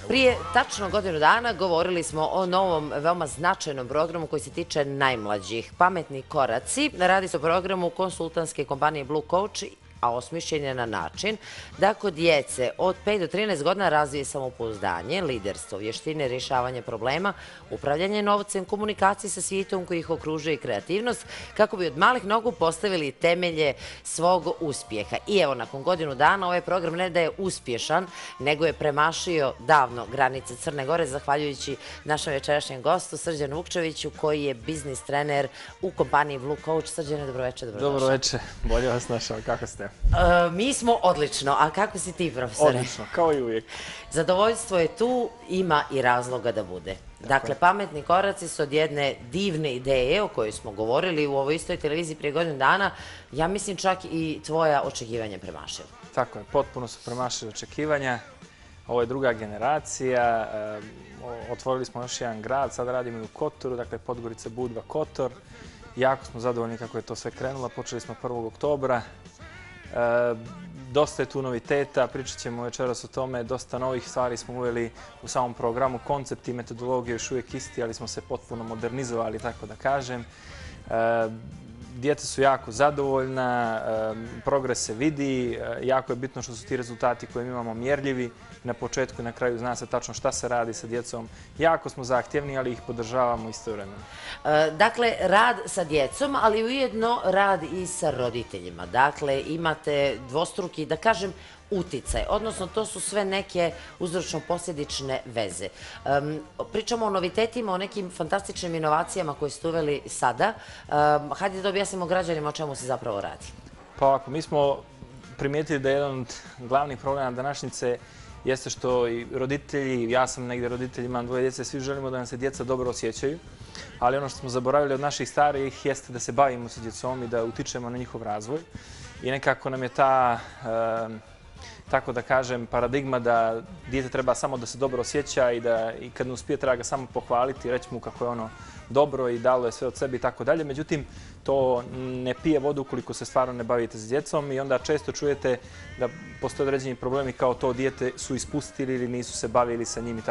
Prije tačno godinu dana govorili smo o novom, veoma značajnom programu koji se tiče najmlađih. Pametni koraci. Radi se o programu konsultantske kompanije Blue Coach, a osmišljen je na način da kod djece od 5 do 13 godina razvije samopouzdanje, liderstvo, vještine, rješavanje problema, upravljanje novcem, komunikacije sa svijetom koji ih okružuje i kreativnost, kako bi od malih nogu postavili temelje svog uspjeha. I evo, nakon godinu dana ovaj program ne da je uspješan, nego je premašio davno granice Crne Gore, zahvaljujući našem večerašnjem gostu, Srđanu Vukčeviću, koji je biznis trener u kompaniji Blue Coach. Srđane, dobroveče, dobrodošao. Dobroveče, bolje vas našao, kako ste? Mi smo odlično, a kako si ti, profesore? Odlično, kao i uvijek. Zadovoljstvo je tu, ima i razloga da bude. Dakle, pametni koraci su od jedne divne ideje o kojoj smo govorili u ovoj istoj televiziji prije godinu dana. Ja mislim čak i tvoja očekivanja premašila. Tako je, potpuno su premašili očekivanja. Ovo je druga generacija. Otvorili smo još jedan grad, sad radimo i u Kotoru, dakle Podgorica, Budva, Kotor. Jako smo zadovoljni kako je to sve krenulo. Počeli smo 1. oktobra. Dosta je tu noviteta, pričat ćemo večeras o tome, dosta novih stvari smo uveli u samom programu, koncept i metodologije još uvijek isti, ali smo se potpuno modernizovali, tako da kažem. Djeca su jako zadovoljna, progres se vidi, jako je bitno što su ti rezultati koje mi imamo mjerljivi. Na početku i na kraju zna se tačno šta se radi sa djecom. Jako smo zahtjevni, ali ih podržavamo istovremeno. Dakle, rad sa djecom, ali ujedno rad i sa roditeljima. Dakle, imate dvostruki, da kažem, uticaj, odnosno to su sve neke uzročno-posljedične veze. Pričamo o novitetima, o nekim fantastičnim inovacijama koje ste uveli sada. Hajde da objasnimo građanima o čemu se zapravo radi. Pa ovako, mi smo primijetili da je jedan od glavnih problema današnjice jeste što i roditelji, ja sam negdje roditelj, imam 2 djece, svi želimo da nam se djeca dobro osjećaju, ali ono što smo zaboravili od naših starijih jeste da se bavimo sa djecom i da utičemo na njihov razvoj. I nekako nam je ta, tako da kažem, paradigma da dijete treba samo da se dobro osjeća i kad ne uspije treba ga samo pohvaliti i reći mu kako je ono dobro i dalo je sve od sebe i tako dalje. Međutim, to ne pije vodu ukoliko se stvarno ne bavite s djecom i onda često čujete da postoje određeni problemi kao to dijete su ispustili ili nisu se bavili sa njim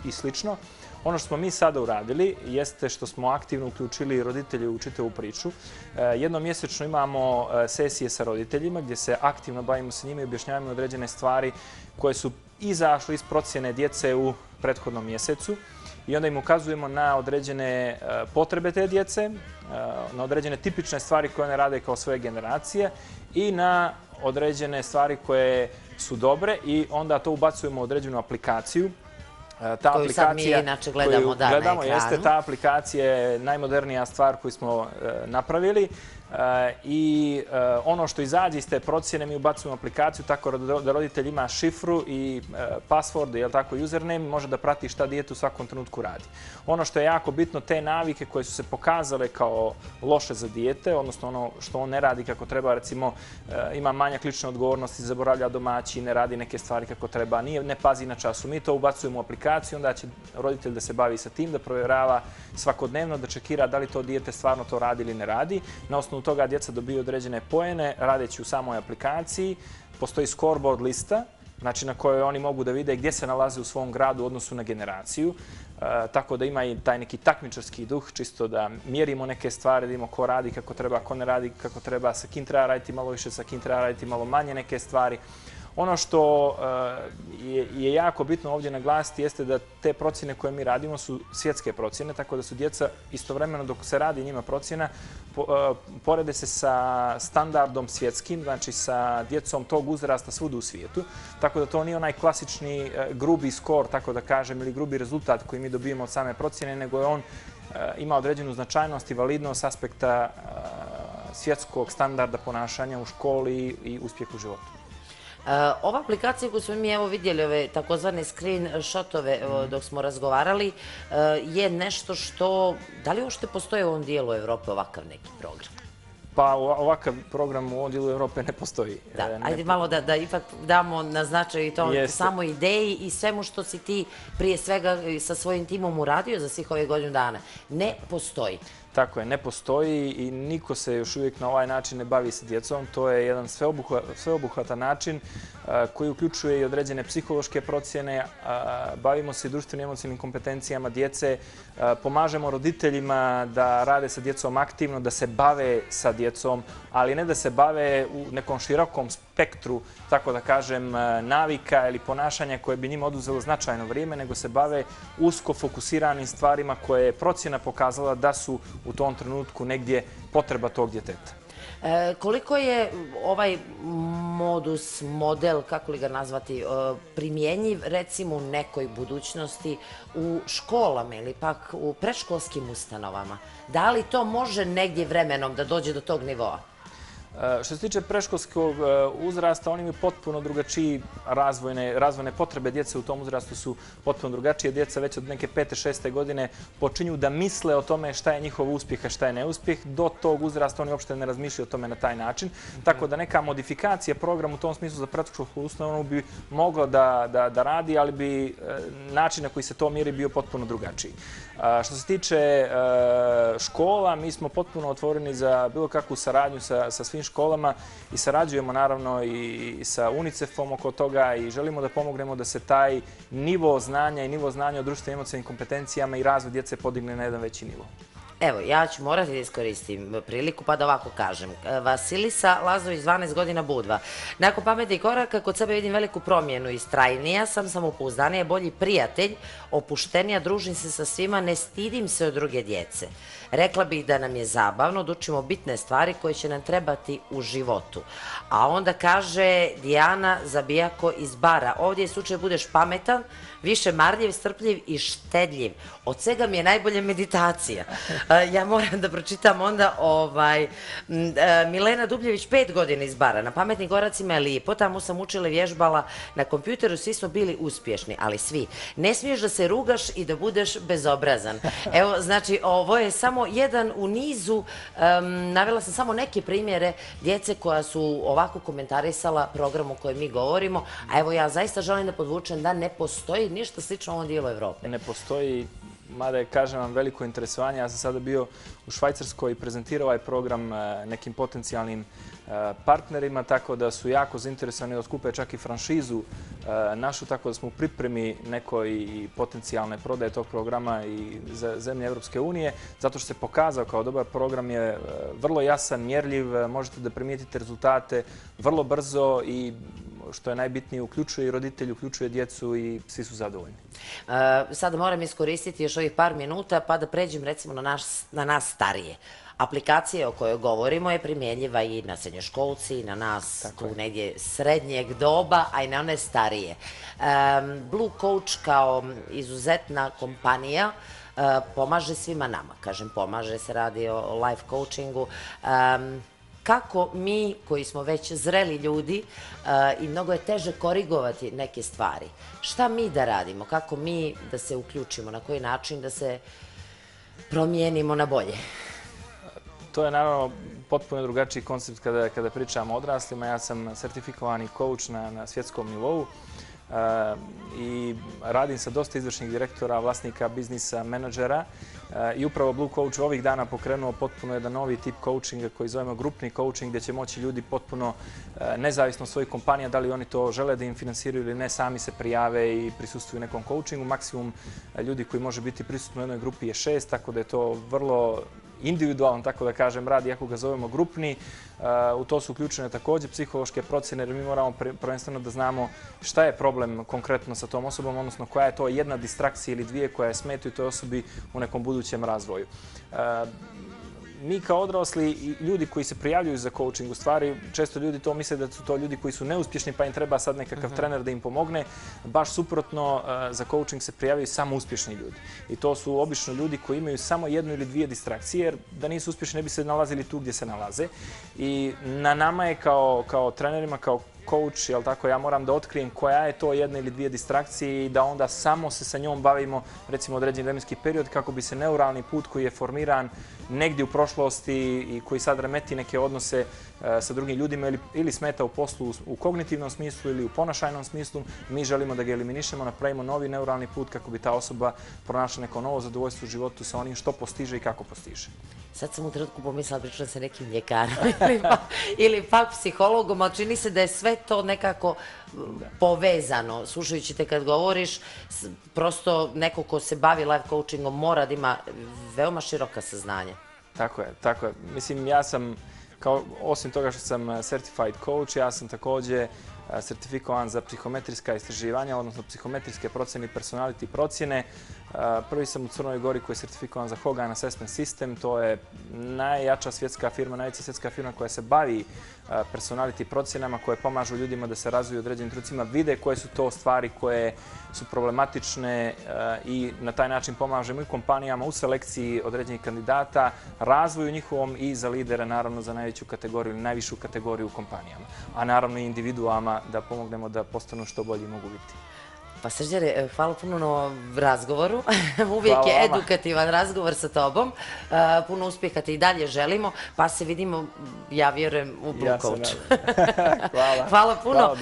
i slično. Ono što smo mi sada uradili jeste što smo aktivno uključili roditelje u čitavu priču. Jednom mjesečno imamo sesije sa roditeljima gdje se aktivno bavimo sa njima i objašnjavamo određene stvari koje su izašle iz procjene djece u prethodnom mjesecu. I onda im ukazujemo na određene potrebe te djece, na određene tipične stvari koje one rade kao svoje generacije i na određene stvari koje su dobre i onda to ubacujemo u određenu aplikaciju. Koju sad mi inače gledamo na ekranu. Jeste, ta aplikacija je najmodernija stvar koju smo napravili i ono što izađe iz te procjene mi ubacujemo aplikaciju tako da roditelj ima šifru i password, username, može da prati šta dijete u svakom trenutku radi. Ono što je jako bitno, te navike koje su se pokazale kao loše za dijete, odnosno ono što on ne radi kako treba, recimo ima manjak lične odgovornosti, zaboravlja domaći, ne radi neke stvari kako treba, ne pazi na času. Mi to ubacujemo u aplikaciju, onda će roditelj da se bavi sa tim, da provjerava svakodnevno, da čekira da li to dijete stvarno to radi ili ne radi. Na osnovu toga djeca dobiju određene poene, radeći u samoj aplikaciji. Postoji scoreboard lista, znači na kojoj oni mogu da vide gdje se nalaze u svom gradu u odnosu na generaciju. Tako da ima i taj neki takmičarski duh, čisto da mjerimo neke stvari, da vidimo ko radi kako treba, ko ne radi kako treba, sa kim treba raditi malo više, sa kim treba raditi malo manje neke stvari. Ono što je jako bitno ovdje naglasiti jeste da te procjene koje mi radimo su svjetske procjene, tako da su djeca istovremeno dok se radi njima procjena, porede se sa standardom svjetskim, znači sa djecom tog uzrasta svuda u svijetu. Tako da to nije onaj klasični grubi skor, tako da kažem, ili grubi rezultat koji mi dobijemo od same procjene, nego je on ima određenu značajnost i validnost aspekta svjetskog standarda ponašanja u školi i uspjehu u životu. Ova aplikacija koju smo mi evo vidjeli, ove takozvane screenshotove dok smo razgovarali, je nešto što, da li uopšte postoje u ovom dijelu Evrope ovakav neki program? Pa ovakav program u ovom dijelu Evrope ne postoji. Da, ajde malo da ipak damo na značaj i to samoj ideji i svemu što si ti prije svega sa svojim timom uradio za svih ovih godinu dana. Ne postoji. Tako je, ne postoji i niko se još uvijek na ovaj način ne bavi sa djecom. To je jedan sveobuhvatan način koji uključuje i određene psihološke procjene. Bavimo se i društvenim emocionalnim kompetencijama djece. Pomažemo roditeljima da rade sa djecom aktivno, da se bave sa djecom, ali ne da se bave u nekom širokom spektru, tako da kažem, navika ili ponašanja koje bi njima oduzelo značajno vrijeme, nego se bave usko fokusiranim stvarima koje je procjena pokazala da su u tom trenutku negdje potreba tog djeteta. Koliko je ovaj modus, model, kako li ga nazvati, primjenjiv recimo u nekoj budućnosti u školama ili pak u predškolskim ustanovama? Da li to može negdje vremenom da dođe do tog nivoa? Što se tiče predškolskog uzrasta, oni imaju potpuno drugačiji razvojne potrebe. Djece u tom uzrastu su potpuno drugačije. Djeca već od neke 5. 6. godine počinju da misle o tome šta je njihov uspjeh, a šta je neuspjeh. Do tog uzrasta oni uopšte ne razmišljaju o tome na taj način. Tako da neka modifikacija programa u tom smislu za predškolsku ustanovu bi mogla da radi, ali bi način na koji se to mjeri bio potpuno drugačiji. Što se tiče škola, mi smo potpuno otvoreni za bilo kakvu saradnju sa svim školama i sarađujemo naravno i sa UNICEF-om oko toga i želimo da pomognemo da se taj nivo znanja i nivo znanja o društvenim emocionalnim kompetencijama i razvoj djece podigne na jedan veći nivo. Evo, ja ću morati da iskoristim priliku pa da ovako kažem. Vasilisa Lazović, 12 godina, Budva. Nakon pametnih koraka kod sebe vidim veliku promjenu. Istrajnija sam, samopouzdanija, bolji prijatelj, opuštenija, družim se sa svima, ne stidim se od druge djece. Rekla bih da nam je zabavno, da učimo bitne stvari koje će nam trebati u životu. A onda kaže Dijana Zabijako iz Bara. Ovdje je slučaj budeš pametan, više marljiv, strpljiv i štedljiv. Od svega mi je najbolje meditacija. Ja moram da pročitam onda Milena Dubljević, 5 godina iz Bara. Na pametnim koracima je lijepo, tamo sam učila i vježbala na kompjuteru, svi smo bili uspješni, ali svi. Ne smiješ da se rugaš i da budeš bezobrazan. Evo, znači, ovo je samo jedan u nizu, navela sam samo neke primjere djece koja su ovako komentarisala program o kojem mi govorimo, a evo ja zaista želim da podvučem da ne postoji ništa slično u ovom dijelu Evrope. Ne postoji, mada je, kažem vam, veliko interesovanje. Ja sam sada bio u Švajcarskoj i prezentirao ovaj program nekim potencijalnim partnerima, tako da su jako zainteresovani da skupe čak i franšizu našu, tako da smo u pripremi nekoj potencijalne prodaje tog programa i za zemlje Evropske unije, zato što se pokazao kao dobar program, je vrlo jasan, mjerljiv, možete da primijetite rezultate vrlo brzo i što je najbitnije, uključuje i roditelji, uključuje djecu i svi su zadovoljni. Sada moram iskoristiti još ovih par minuta pa da pređem recimo na nas starije. Aplikacija o kojoj govorimo je primjenjiva i na srednjoškolci, i na nas tu negdje srednjeg doba, a i na one starije. Blue Coach kao izuzetna kompanija pomaže svima nama. Kažem, pomaže, se radi o life coachingu. Kako mi, koji smo već zreli ljudi i mnogo je teže korigovati neke stvari, šta mi da radimo, kako mi da se uključimo, na koji način da se promijenimo na bolje? To je naravno potpuno drugačiji koncept kada pričamo o odraslima. Ja sam sertifikovani coach na svjetskom nivou i radim sa dosta izvršnih direktora, vlasnika biznisa, menadžera i upravo Blue Coach ovih dana pokrenuo potpuno jedan novi tip coachinga koji zovemo grupni coaching, gdje će moći ljudi potpuno nezavisno od svojih kompanija, da li oni to žele da im finansiraju ili ne, sami se prijave i prisustvuju nekom coachingu. Maksimum ljudi koji može biti prisutno u jednoj grupi je 6, tako da je to vrlo individualan, tako da kažem, rad, iako ga zovemo grupni. U to su uključene također psihološke procjene, jer mi moramo prvenstveno da znamo šta je problem konkretno sa tom osobom, odnosno koja je to jedna distrakcija ili dvije koja je smetaju toj osobi u nekom budućem razvoju. Mi kao odrasli i ljudi koji se prijavljuju za coaching, u stvari često ljudi to misle da su to ljudi koji su neuspješni pa im treba sad nekakav trener da im pomogne. Baš suprotno, za coaching se prijavljaju samo uspješni ljudi. I to su obično ljudi koji imaju samo jednu ili dvije distrakcije, jer da nisu uspješni ne bi se nalazili tu gdje se nalaze. I na nama je kao trenerima, kao coach, jel tako, ja moram da otkrijem koja je to jedna ili dvije distrakcije i da onda samo se sa njom bavimo, recimo, određeni vremenski period, kako bi se neuralni put koji je formiran negdje u prošlosti i koji sad remeti neke odnose sa drugim ljudima ili smeta u poslu u kognitivnom smislu ili u ponašajnom smislu, mi želimo da ga eliminišemo, napravimo novi neuralni put kako bi ta osoba pronašla neko novo zadovoljstvo u životu sa onim što postiže i kako postiže. Sad sam u trenutku pomislila pričala sa nekim ljekarom ili pak psihologom, ali čini se da je sve to nekako povezano. Slušajući te kad govoriš, prosto neko ko se bavi life coachingom mora da ima veoma široka saznanja. Tako je, tako je. Mislim, ja sam, osim toga što sam certified coach, ja sam također sertifikovan za psihometrijska istraživanja, odnosno psihometrijske procjene i personality procjene. Prvi sam u Crnoj Gori koji je sertifikovan za Hogan Assessment System. To je najjača svjetska firma, najveća svjetska firma koja se bavi personality procjenama, koje pomažu ljudima da se razviju u određenim trenucima, vide koje su to stvari koje su problematične i na taj način pomažemo i kompanijama u selekciji određenih kandidata, razvoju njihovom i za lidere, naravno za najveću kategoriju ili najvišu kategoriju u kompanijama, a naravno i individuama da pomognemo da postanu što bolji mogu biti. Pa Srđane, hvala puno na razgovoru. Uvijek je edukativan razgovor sa tobom. Puno uspjeha ti i dalje želimo, pa se vidimo, ja vjerujem, u Blue Coachu. Hvala. Hvala puno.